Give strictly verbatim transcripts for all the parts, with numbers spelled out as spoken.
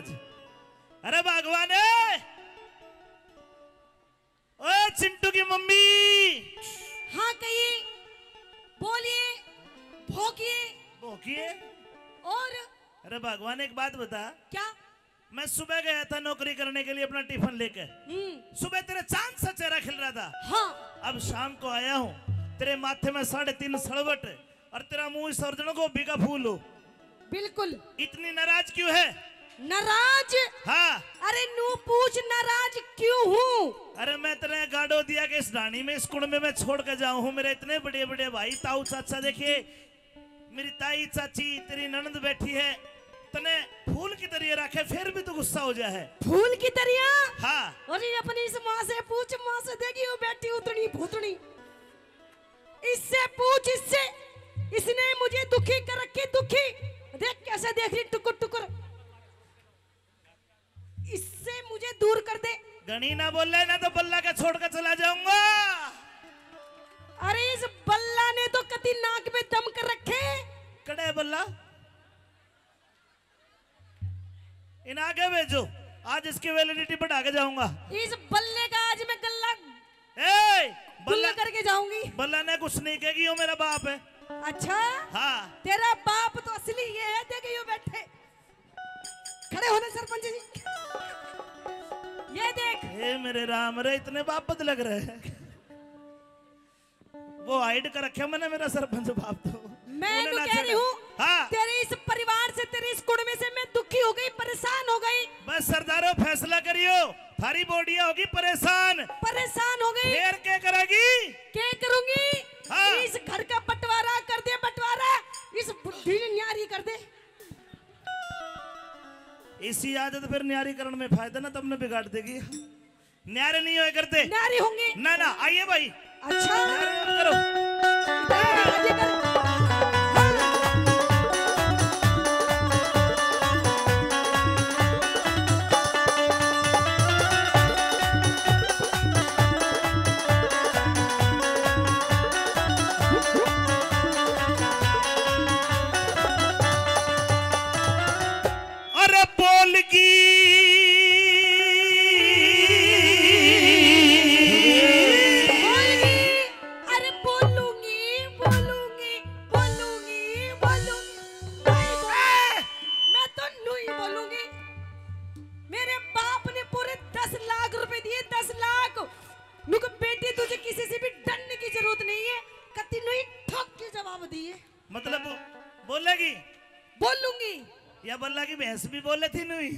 अरे भगवान, ए! ओए चिंटू की मम्मी। हाँ, कहिए, बोलिए, भोंकिए। भोंकिए? और? अरे भगवान, एक बात बता। क्या? मैं सुबह गया था नौकरी करने के लिए अपना टिफिन लेके। हम्म। सुबह तेरा चांद सा चेहरा खिल रहा था। हाँ। अब शाम को आया हूँ, तेरे माथे में साढ़े तीन सड़वट और तेरा मुंह इस अर्जुन गोभी का फूल हो। बिल्कुल। इतनी नाराज क्यों है? नाराज? हाँ। अरे नू पूछ, नाराज क्यों हूँ? अरे मैं तेरे गाड़ो दिया कि इस ढाणी में, इस कुंड में मैं छोड़ के जाऊं हूँ। मेरे इतने बड़े बड़े भाई, ताऊ, चाचा, देखिए, मेरी ताई, चाची, तेरी ननद बैठी है, तने फूल की तरिया रखे, फिर भी तू गुस्सा हो जा है। फूल की तरिया? हाँ। अरे अपनी इस माँ से पूछ, माँ से देगी वो बैठी उतनी भूतनी। इससे पूछ, इससे। इसने मुझे दुखी कर रखी, दुखी। देख कैसे देख रही टुकुर टुकुर। इससे मुझे दूर कर दे। घणी ना बोले, ना तो बल्ला का छोड़ कर चला जाऊंगा। अरे इस बल्ला ने तो कति नाक में दम कर रखे। कड़े बल्ला? इन आगे भेजो, आज इसकी वैलिडिटी बढ़ा के जाऊंगा। इस बल्ले का आज मैं गला ए, गुल बल्ला करके जाऊंगी। बल्ला ने कुछ नहीं कहेगी, यो मेरा बाप है। अच्छा? हाँ। तेरा बाप तो असली ये है, देख यो बैठे। खड़े होने सरपंच जी। ये देख। हे मेरे राम रे, इतने बाप बद लग रहे हैं। वो हाइड कर रखे मैंने मेरा सरपंच बाप तो। मैं उन्हें तो ना कह रही छेड़ो। हूँ, हाँ। तेरे इस परिवार से, तेरे इस कुड़मे से मैं दुखी हो गई, परेशान हो गई। बस सरदारों, फैसला करियो, थारी बोडिया होगी परेशान। परेशान हो गई। फिर क्या करेगी? क्या करूंगी? हाँ। इस घर का बंटवारा कर दे, बंटवारा। इस बुढ़ी ने न्यारी कर दे। इसी आदत फिर न्यारी करण में फायदा ना, तुमने बिगाड़ देगी। न्यारे नहीं होए करते। न्यारे होंगे। ना, ना, आइए भाई। अच्छा। न्यारे मत करो। इधर आ, इधर। अरे बोल की। बोल की। अरे बोलूंगी, बोलूंगी, बोलूंगी, बोलूंगी। नहीं बोलूंगी। मैं तो नहीं बोलूंगी। मेरे बाप ने पूरे दस लाख रुपए दिए, दस लाख। नुक बेटी, तुझे किसी से भी डरने की जरूरत नहीं है। कति नहीं ठोक के जवाब दिए। मतलब बोलेगी? बोलूंगी। या बल्ला की भैंस भी बोले थी नुई।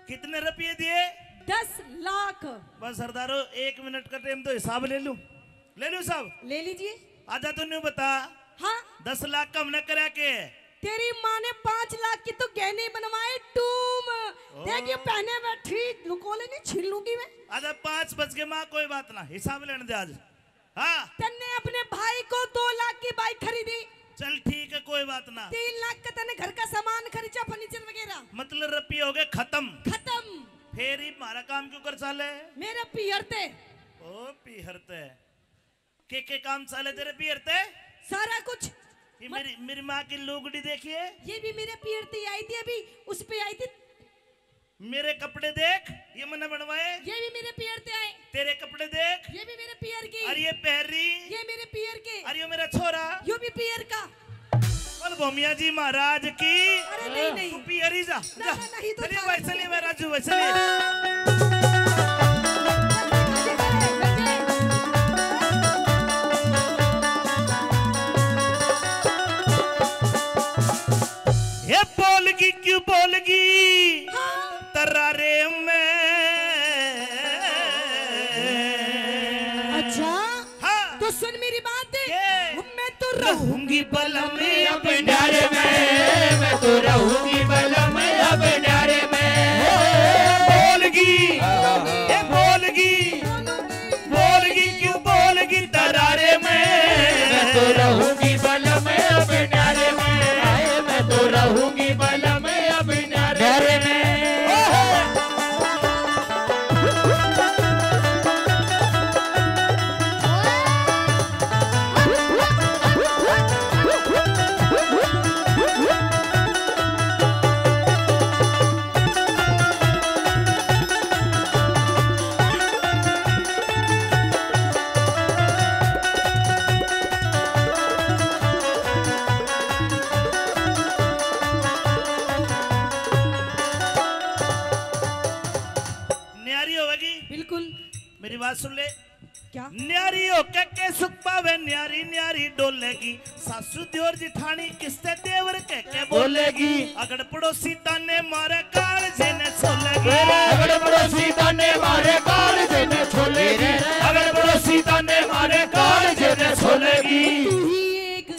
कितने रुपये दिए? दस लाख। बस सरदारो, एक मिनट का टाइम तो हिसाब ले लूं। ले लूं साहब? ले लीजिए। आजा तू न्यू बता। हाँ। दस लाख का हमने करया के? तेरी माँ ने पाँच लाख की तो गहने बनवाए टूम। ओ। देख ये पहने बैठी, लुकोले नहीं छीन लूंगी मैं। आजा पाँच बज गए माँ, कोई बात ना, हिसाब लेने दे आज। हाँ। तन्ने अपने भाई को दो लाख की बाइक खरीदी। चल ठीक है, कोई बात ना। तीन लाख का तन्ने घर का सामान खर्चा, फर्नीचर वगैरह। मतलब रुपये हो गए खत्म। खत्म। फिर ही हमारा काम क्यों कर चाले? मेरे पीहर ते। ओ पीहर ते। के के काम चाले तेरे पीहर ते? सारा कुछ। ये मत- मेरी, मेरी माँ की लुगड़ी देखिए। ये भी मेरे पीहर ते आई थी, अभी उस पे आई थी। मेरे कपड़े देख, ये मैंने बनवाए। ये भी मेरे पीहर ते आए। तेरे कपड़े देख। ये भी मेरे पीहर की। और ये पहरी। ये मेरे पीहर के। और ये मेरा छोरा। यो भी पीहर का। बोल भूमिया जी महाराज की। अरे नहीं, नहीं। तू पीहर ही जा, ना, जा। ना, नहीं, तो चलिए था भाई, नहीं। चलिए भाई राजू भाई, चलिए। हे बोलगी क्यों बोलगी? हाँ। तरारे में। अच्छा। हाँ। तो सुन मेरी बात। ये। मैं तो रहूंगी बलम अब न्यारे में, मैं तो रहूंगी बलम अब न्यारे में। बोलगी, ए बोलगी, बोलगी क्यों बोलगी तरारे में। मैं तो रहूंगी बलम अब न्यारे में, आए मैं तो रहूंगी बलम अब न्यारे में। न्यारी होवेगी। बिल्कुल। मेरी बात सुन ले। क्या? न्यारी होके के सुख पावे, न्यारी न्यारी डोलेगी। सासू दियोर जिठानी किसते देवर के के बोलेगी। बोलेगी। अगड़ पड़ोसी ताने मारे, कालजे ने छोलेगी। अगड़ पड़ोसी ताने मारे, कालजे ने छोलेगी। अगड़ पड़ोसी ताने मारे, कालजे ने छोलेगी। तू ही एक,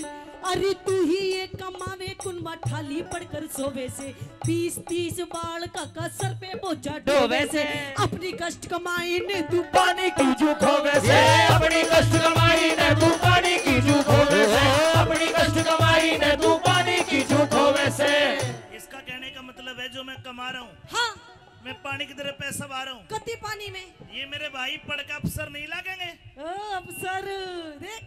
अरे तू ही एक कमावे, कुनबा ठाली पड़कर सोवे से। बीस तीस बालका का सर पे बोझा ढोवे से। अपनी कष्ट कमाई ने तू पानी की जू खोवे से। अपनी कष्ट कमाई ने तू पानी की जू खोवे से। अपनी कष्ट कमाई ने तू पानी की जू खोवे से। इसका कहने का मतलब है, जो मैं कमा रहा हूँ, हाँ। मैं पानी की तरह पैसा बहा रहा हूँ। कति पानी में? ये मेरे भाई पढ़ के अफसर नहीं लागेंगे? ओ, अफसर, देख,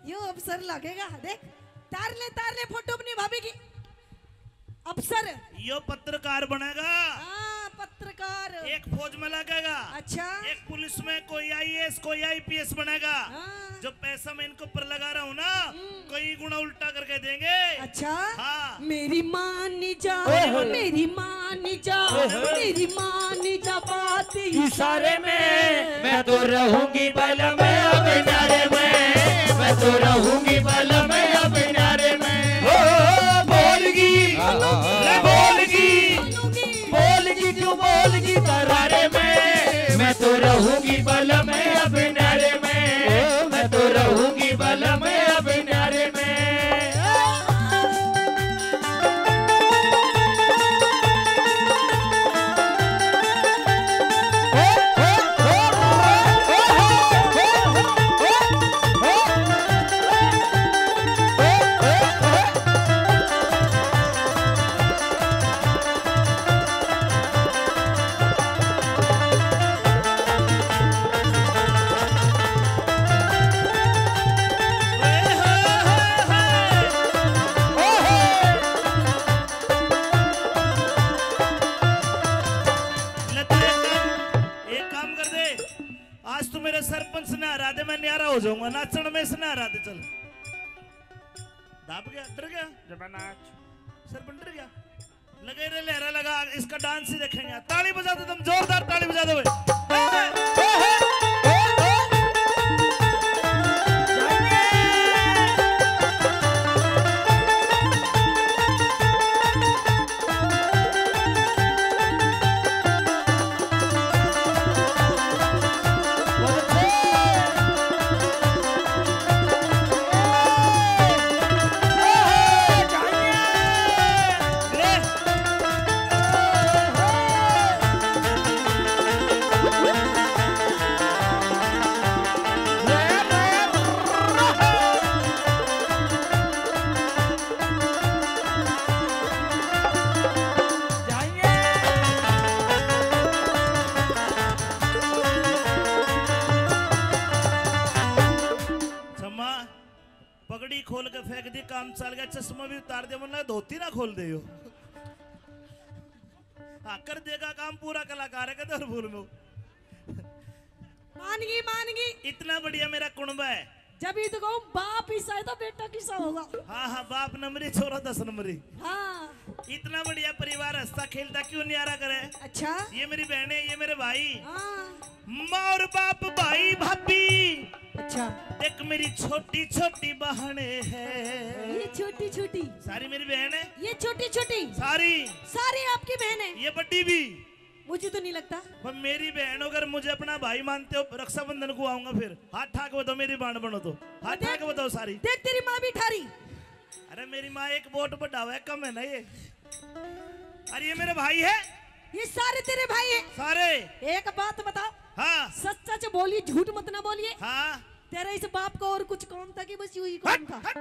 यो अफसर लागेगा, देख। तार ले, तार ले फोटो अपनी भाभी की। अफसर। यो पत्रकार बनेगा। हाँ, पत्रकार। एक फौज में लगेगा। अच्छा। एक पुलिस में, कोई आईएएस, कोई आईपीएस बनेगा। हाँ। जो पैसा मैं इनके ऊपर लगा रहा हूँ ना, हम्म। कई गुना उल्टा करके देंगे। अच्छा। हाँ। मेरी मान जा, ओए होए। मेरी मान जा, ओए होए। मेरी मान जा बात इशारे में। मैं तो रहूंगी बलम अब न्यारे में, मैं तो रहूंगी बलम अब न्यारे में। ओ, बोलगी, हाँ, हाँ, हाँ। ले बोलगी, बोलगी क्यों बोलगी दरारे में। मैं तो रहूंगी बलम अब न्यारे में, मैं तो रहूंगी बलम अब न्यारे में। ले तू एक काम, एक काम कर दे, आज तू मेरे सरपंच ने हरा दे, मैं न्यारा हो जाऊंगा, नाचण में इसने हरा दे। चल, दाब गया, डर गया। जब नाच। सरपंच डर गया। लगे रे लहरा लगा, इसका डांस ही देखेंगे। ताली बजा दो तुम, जोरदार ताली बजा दो भाई। पगड़ी खोल के फेंक दी, काम चल गया। चश्मा भी उतार दिया, मतलब धोती ना खोल दे यो। हाँ, कर देगा काम पूरा कलाकार है, कदर बोल में। मान गई, मान गई। इतना बढ़िया मेरा कुणबा है। जब ये तो कहूँ, बाप ईसा है तो बेटा किसा होगा? हाँ, हाँ, बाप नंबरी, छोरा दस नंबरी। हाँ। इतना बढ़िया परिवार हंसता खेलता क्यों न्यारा करे? अच्छा। ये मेरी बहन है, ये मेरे भाई। हाँ। माँ और बाप, भाई, भाभी। अच्छा। देख मेरी छोटी छोटी बहन है। ये छोटी छोटी। सारी मेरी बहन है। ये छोटी छोटी। सारी। सारी आपकी बहन है। ये बड़ी भी। मुझे तो नहीं लगता। पर मेरी बहन हो, अगर मुझे अपना भाई मानते हो, रक्षाबंधन को आऊंगा फिर। हाथ ठाक बताओ, मेरी बहन बनो तो। हाथ देख, ठाक बताओ सारी। देख तेरी माँ भी ठारी। अरे मेरी माँ एक वोट बढ़ावे कम है ना ये। अरे ये मेरे भाई है। ये सारे तेरे भाई हैं। सारे। एक बात बताओ। हाँ। सच सच बोली, झूठ मत ना बोलिए। हाँ। तेरे इस बाप को और कुछ काम था कि बस यूं ही काम हट, था? हट।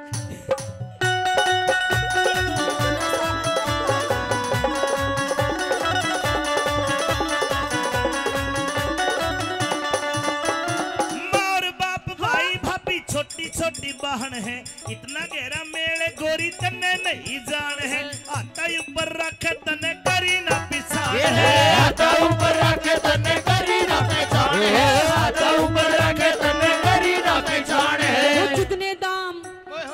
माँ और बाप, भाई, भाभी, छोटी छोटी बहन है, इतना गहरा मेल गोरी तन्ने नहीं जान है। हाथा ऊपर रख तन्ने करी ना पिछाण है। हाथा ऊपर रख तन्ने करी ना पहचान है। हाथा ऊपर रख तन्ने करी ना पहचान है। वो जितने दाम,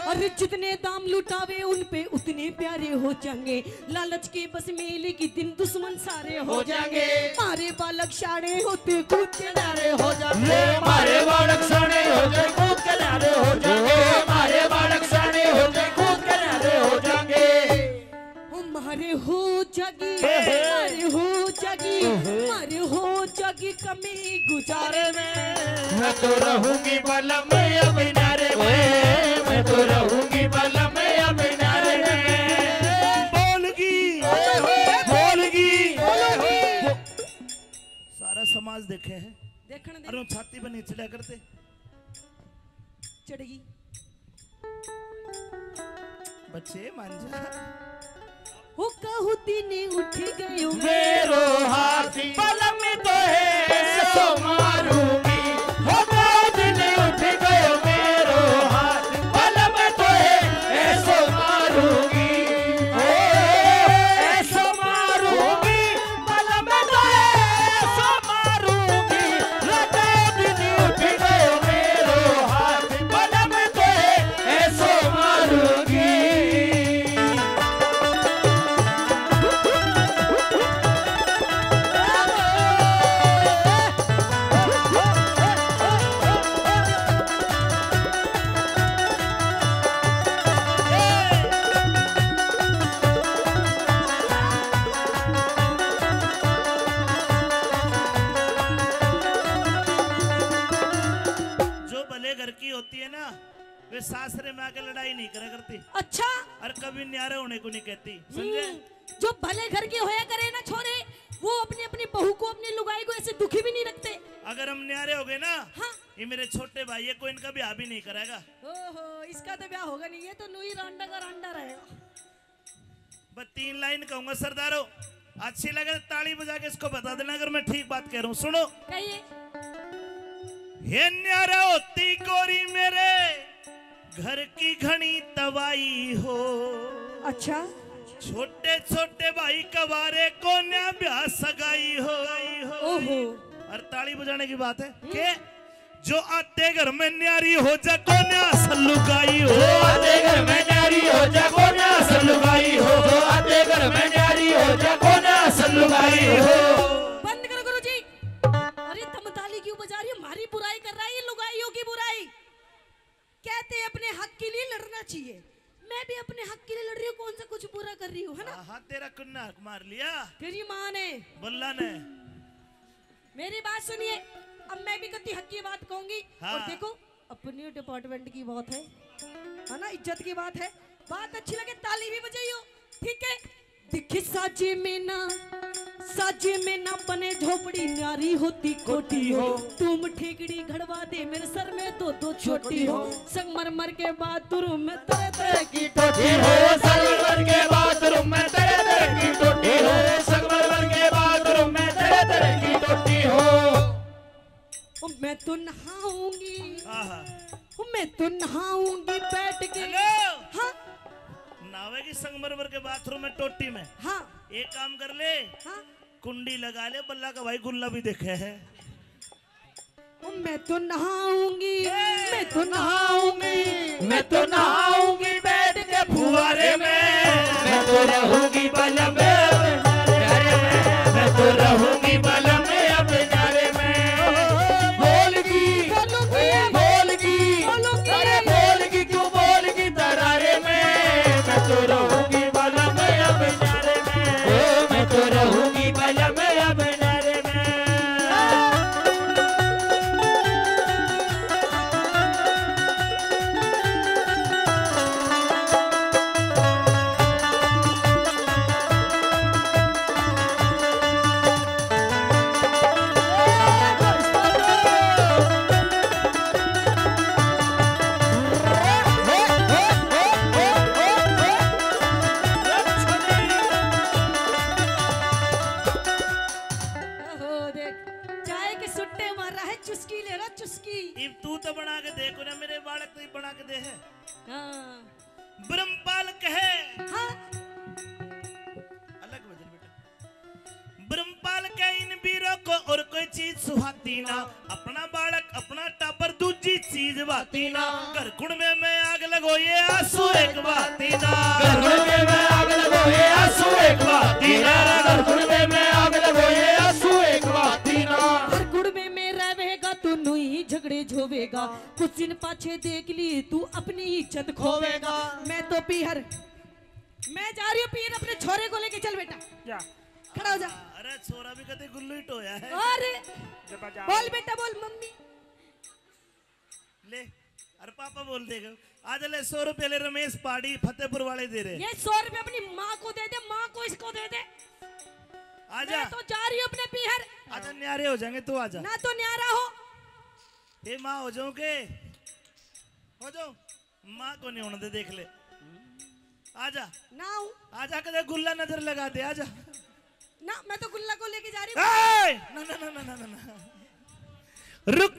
अरे जितने दाम लुटावे उन पे उतने प्यारे हो जाएंगे। लालच के बस मेले के दिन दुश्मन सारे हो जाएंगे। मारे बाल बालक शाणे होते कूद के न्यारे हो जाते। ये हमारे बालक शाणे हो जाए, कूद के न्यारे हो जाएंगे। हमारे बालक शाणे हो जाए, कूद के न्यारे हो जाएंगे। हमारे हो जागी, हे, हे। हमारे हो जागी, हे, हे। हमारे हो जागी कमी गुजारे में। मैं तो रहूंगी बलम अब न्यारे में, मैं तो रहूंगी बलम अब न्यारे में। बोलगी, हे, हे। बोलगी। बोलगी। सारा समाज देखे है। देखण दे। अरे, वो छाती पे नहीं चढ़ा करते। चढ़गी। बच्चे, मान जा। हो कहूती ने उठ गयो मेरो हाथ, बलम तो है सो मारूंगी। हो कहूती ने उठ गयो मेरो हाथ, बलम तो है सो मारूंगी। ओ, ऐसो मारूंगी। बलम तो ऐसो मारूंगी, रातों दिन उठ गयो मेरो हाथ। बलम तो ऐसो मारूंगी। जो भले घर की होती है ना, वे सासरे में आके लड़ाई नहीं करा करती। अच्छा। और कभी न्यारे होने को नहीं कहती, समझे? हम्म, जो भले घर के होया करे ना छोरे, वो अपनी, अपनी बहू को, अपनी लुगाई को ऐसे दुखी भी नहीं रखते। अगर हम न्यारे हो गए ना, हाँ। ये मेरे छोटे भाई है, कोई इनका ब्याह भी नहीं करेगा। ओहो, इसका तो ब्याह होगा नहीं, ये तो नूई रांडा का रांडा रहेगा। बस तीन लाइन कहूंगा सरदारो, अच्छी लगे तो ताली बजा के इसको बता देना अगर मैं ठीक बात कह रहा हूँ। सुनो। कहिए। हे न्यारा होती गोरी मेरे घर की घणी तबाही हो। अच्छा। छोटे छोटे भाई कवारे कोन्या ब्याह सगाई हो। ओहो। और ताली बजाने की बात है। हम्म। के जो आते घर में न्यारी हो जा कोन्या सल्लुगाई हो। जो आते घर में न्यारी हो जा कोन्या सल्लुगाई हो। जो आते घर में न्यारी हो जा कोन्या सल्लुगाई हो। बंद करो गुरुजी। अरे तुम ताली क्यों बजा रही हो? हमारी बुराई कर रहा है ये लुगाइयों की बुराई। कहते अपने हक के लिए लड़ना चाहिए। मैं भी अपने हक के लिए लड़ रही हूँ, कौन सा कुछ बुरा कर रही हूँ, है ना? हाँ, हाँ, तेरा कुन्ना हक मार लिया। तेरी माँ ने। बल्ला ने। मेरी बात सुनिए, अब मैं भी कति हक की बात कहूंगी। हाँ। और देखो, अपनी डिपार्टमेंट की बात है, है ना, इज्जत की बात है। बात अच्छी लगे, ताली भी बजाइयो, ठीक है? दिखी साजे में ना, साजे में ना बने झोपड़ी, न्यारी होती कोठी हो। तुम ठेकड़ी घड़वा दे, मेरे सर में दो दो छोटी हो। संगमरमर के बाथरूम में तरह तरह की टोटी हो। संगमरमर के बाथरूम में तरह तरह की टोटी हो। संगमरमर के बाथरूम में तरह तरह की टोटी हो। ओ, मैं तो नहाऊंगी। आहा। ओ, मैं तो नहाऊंगी बैठ के। हेलो। हाँ। नहावेगी संगमरमर के बाथरूम में, टोटी में। हाँ। एक काम कर ले। हाँ। कुंडी लगा ले, बल्ला का भाई गुल्ला भी देखे है। ओ, मैं तो नहाऊंगी, ए, मैं तो नहाऊंगी, मैं तो नहाऊंगी बैठ के फुहारे में। मैं तो रहूंगी बलम, अरे मैं, मैं तो रहूंगी बलम अब न्यारे में। बोलगी, बोलगी, बोलगी, अरे बोलगी, क्यों बोलगी दरारे में? मैं तो रहूंगी बलम अब न्यारे में। ओ, मैं तो रहूंगी बलम अब न्यारे में। ओहो, देख, चाय के सुट्टे मार रहा है, चुस्की ले रहा, चुस्की। इब तू तो बना के दे, कोन्या मेरे बालक तो इब बना के दे है। हाँ। ब्रह्मपाल कहे। हाँ। अलग भजन बेटा। ब्रह्मपाल के इन बीरों को और कोई चीज सुहाती ना, अपना बालक, अपना टाबर, दूजी चीज बाती ना। घर कुण में मैं आग लगो, ये आंसू एक बाती ना। घर कुण में मैं आग लगो, ये आंसू एक बाती ना। घर कुण में मैं आग लगो, ये आंसू एक बाती तेज होवेगा। कुछ दिन पाछे देख ली तू अपनी इज्जत खोवेगा। मैं तो पीहर, मैं जा रही हूँ पीहर, अपने छोरे को लेके। चल बेटा, जा। खड़ा हो जा। अरे छोरा भी कदे गुल्लू ही टोया है। अरे जब जा। बोल बेटा, बोल मम्मी। ले, अरे पापा बोल देगा। आज ले, सौ रुपये ले रमेश पाड़ी फतेहपुर वाले दे रहे। ये सौ रुपये अपनी माँ को दे दे, माँ को इसको दे दे। आजा, मैं तो जा रही हूँ अपने पीहर। आजा, न्यारे हो जाएंगे, तू आजा। ना तो न्यारा हो। हे माँ हो जाऊं के? हो जाऊं? माँ को नहीं होने दे, देख ले। आजा, ना हूँ। आजा, कदे गुल्ला नजर लगा दे, आजा। ना, मैं तो गुल्ला को लेके जा रही हूँ। ए! ना, ना, ना, ना, ना, ना, ना। रुक